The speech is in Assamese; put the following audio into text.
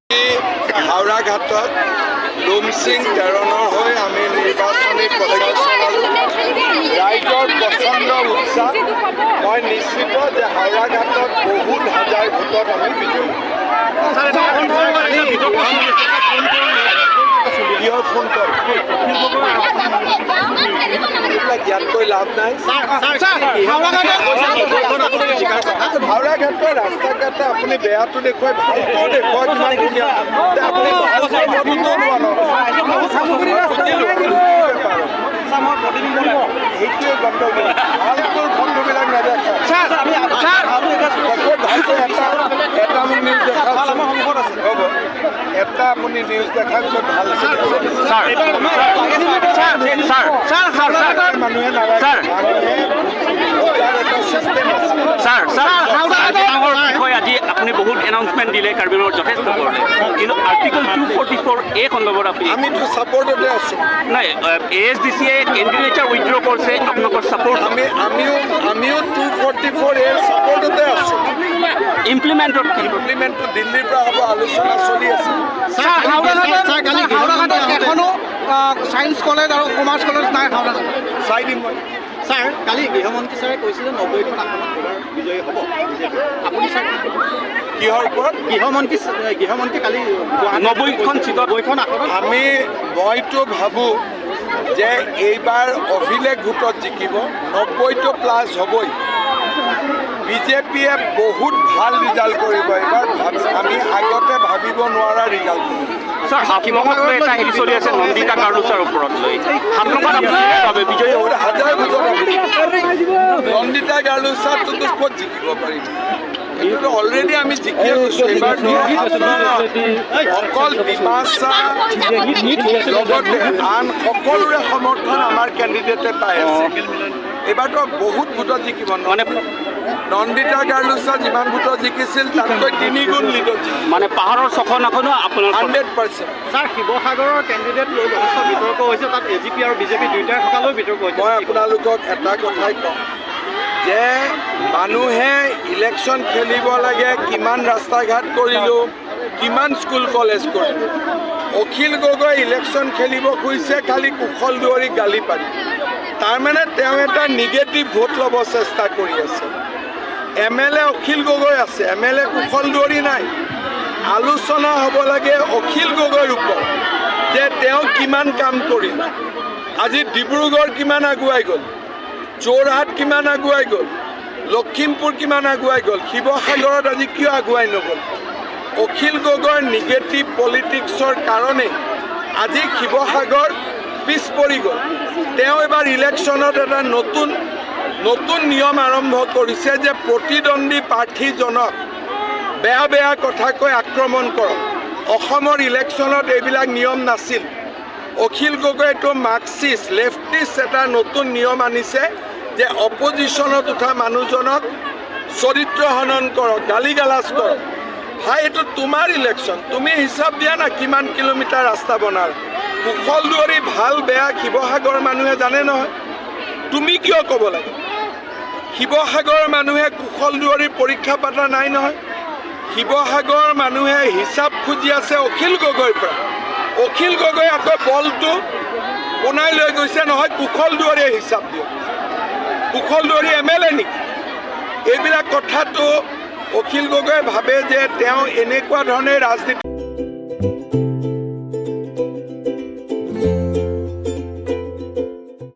হাওৰাঘাটত লুমচিং টেৰণৰ হৈ আমি নিৰ্বাচনী প্ৰচাৰ চলালোঁ। ৰাইজৰ প্ৰচণ্ড উৎসাহ। মই নিশ্চিত যে হাওৰাঘাটত বহুত হাজাৰ ভোটত আমি বিজয়ী। কিহৰ ফোন কল এইবিলাক ইয়াতকৈ লাভ নাই। হাওৰাঘাটৰ ৰাস্তা ঘাটে আপুনি বেয়াটো দেখুৱাই ভালটোও দেখুৱাই কিমান ধুনীয়া। আপুনি ভালটো লোৱা নহয়, সেইটোৱে গণ্ডগোল। ভালটোৰ ফটোবিলাক নেদেখায়। ভালটো এটা এটা মোক নিউজ দেখাওকচোন। হ'ব, এটা আপুনি নিউজ দেখাওক য'ত ভাল। মানুহে নালাগে, মানুহে ভোটাৰ এটা চিষ্টেম আছে। ছাৰ, বিষয় আজি আপুনি বহুত এনাউন্সমেণ্ট দিলে, কাৰ্বি আংলঙত যথেষ্ট কৰিলে, কিন্তু আৰ্টিকল 244A সন্দৰ্ভত আপুনি আমিতো ছাপৰ্টতে আছোঁ। নাই, এ এছ ডি চিয়ে কেণ্ডিডেটচাৰ উইথড্ৰ কৰিছে আপোনালোকৰ ছাপৰ্ট আমিও 244Aৰ ছাপৰ্টতে আছোঁ। ইমপ্লিমেণ্টৰ ইমপ্লিমেণ্টটো দিল্লীৰ পৰা হ'ব, আলোচনা চলি আছে। হাওৰাঘাটত এখনো ছায়েন্স কলেজ আৰু কমাৰ্চ কলেজ নাই হাওৰাঘাটত। চাই দিম মই। ছাৰ, কালি গৃহমন্ত্ৰী ছাৰে কৈছিলে 90খন আসনত এইবাৰ বিজয়ী হ'ব বিজেপি। আপুনি ছাৰ কি ক'ব? কিহৰ ওপৰত? গৃহমন্ত্ৰী কালি 90খন চিটত 90খন আসনত। মইতো ভাবোঁ যে এইবাৰ অভিলেখ ভোটত জিকিব, 90টো প্লাছ হ'বই। বিজেপিয়ে বহুত ভাল ৰিজাল্ট কৰিব এইবাৰ, আমি আগতে ভাবিব নোৱাৰা ৰিজাল্ট কৰিব। ছাৰ, হাফলঙত লৈ এটা হেৰি চলি আছে নন্দিতা গাৰ্লোচাৰ ওপৰত লৈ। হাফলঙত আপুনি ভাবে বিজয়ী হ'ব? বহুত হাজাৰ ভোটত আমি। নন্দিতা গাৰ্লোচাটোতো ক'ত জিকিব পাৰিম? এইটোতো অলৰেডি আমি জিকিয়ে গৈছোঁ। এইবাৰ অকল ডিমাচা লগতে আন সকলোৰে সমৰ্থন আমাৰ কেণ্ডিডেটে পাই আছে। এইবাৰতো বহুত ভোটত জিকিব। মানে নন্দিতা গাৰ্লোচা যিমান ভোটত জিকিছিল, তাতকৈ তিনিগুণ লিডত জিকিব। মানে পাহাৰৰ ছখন আসনো আপোনাৰ 100%। ছাৰ, শিৱসাগৰৰ কেণ্ডিডেট লৈ যথেষ্ট বিতৰ্ক হৈছে। তাত এ জি পি আৰু বিজেপি দুয়োটাই থকালৈ বিতৰ্ক হৈছে। মই আপোনালোকক এটা কথাই কওঁ যে মানুহে ইলেকশ্যন খেলিব লাগে কিমান ৰাস্তা ঘাট কৰিলোঁ, কিমান স্কুল কলেজ কৰিলোঁ। অখিল গগৈ ইলেকশ্যন খেলিব খুজিছে খালি কুশল দুৱাৰীক গালি পাৰি। তাৰমানে তেওঁ এটা নিগেটিভ ভোট ল'ব চেষ্টা কৰি আছে। এম এল এ অখিল গগৈ আছে, এম এল এ কুশল দুৱাৰী নাই। আলোচনা হ'ব লাগে অখিল গগৈৰ ওপৰত যে তেওঁ কিমান কাম কৰিলে, আজি ডিব্ৰুগড় কিমান আগুৱাই গ'ল, যোৰহাট কিমান আগুৱাই গ'ল, লখিমপুৰ কিমান আগুৱাই গ'ল, শিৱসাগৰত আজি কিয় আগুৱাই নগ'ল? অখিল গগৈৰ নিগেটিভ পলিটিক্সৰ কাৰণে আজি শিৱসাগৰ পিছ পৰি গ'ল। তেওঁ এবাৰ ইলেকশ্যনত এটা নতুন নতুন নিয়ম আৰম্ভ কৰিছে যে প্ৰতিদ্বন্দ্বী প্ৰাৰ্থীজনক বেয়া বেয়া কথা কৈ আক্ৰমণ কৰক। অসমৰ ইলেকশ্যনত এইবিলাক নিয়ম নাছিল। অখিল গগৈটো মাৰ্কচিষ্ট লেফটিষ্ট এটা নতুন নিয়ম আনিছে যে অপজিশ্যনত উঠা মানুহজনক চৰিত্ৰ হনন কৰক, গালি গালাজ কৰক। ভাই, এইটো তোমাৰ ইলেকশ্যন, তুমি হিচাপ দিয়া না কিমান কিলোমিটাৰ ৰাস্তা বনাল। কুশল দুৱাৰী ভাল বেয়া শিৱসাগৰ মানুহে জানে নহয়, তুমি কিয় ক'ব লাগে? শিৱসাগৰৰ মানুহে কুশল দুৱাৰীৰ পৰীক্ষা পাতা নাই নহয়। শিৱসাগৰৰ মানুহে হিচাপ খুজি আছে অখিল গগৈৰ পৰা। অখিল গগৈ আকৌ বলটো পোনাই লৈ গৈছে, নহয়, কুশল দুৱাৰীয়ে হিচাপ দিয়ক। কুশল দুৱাৰী এম এল এ নেকি? এইবিলাক কথাটো অখিল গগৈয়ে ভাবে যে তেওঁ এনেকুৱা ধৰণে ৰাজনীতি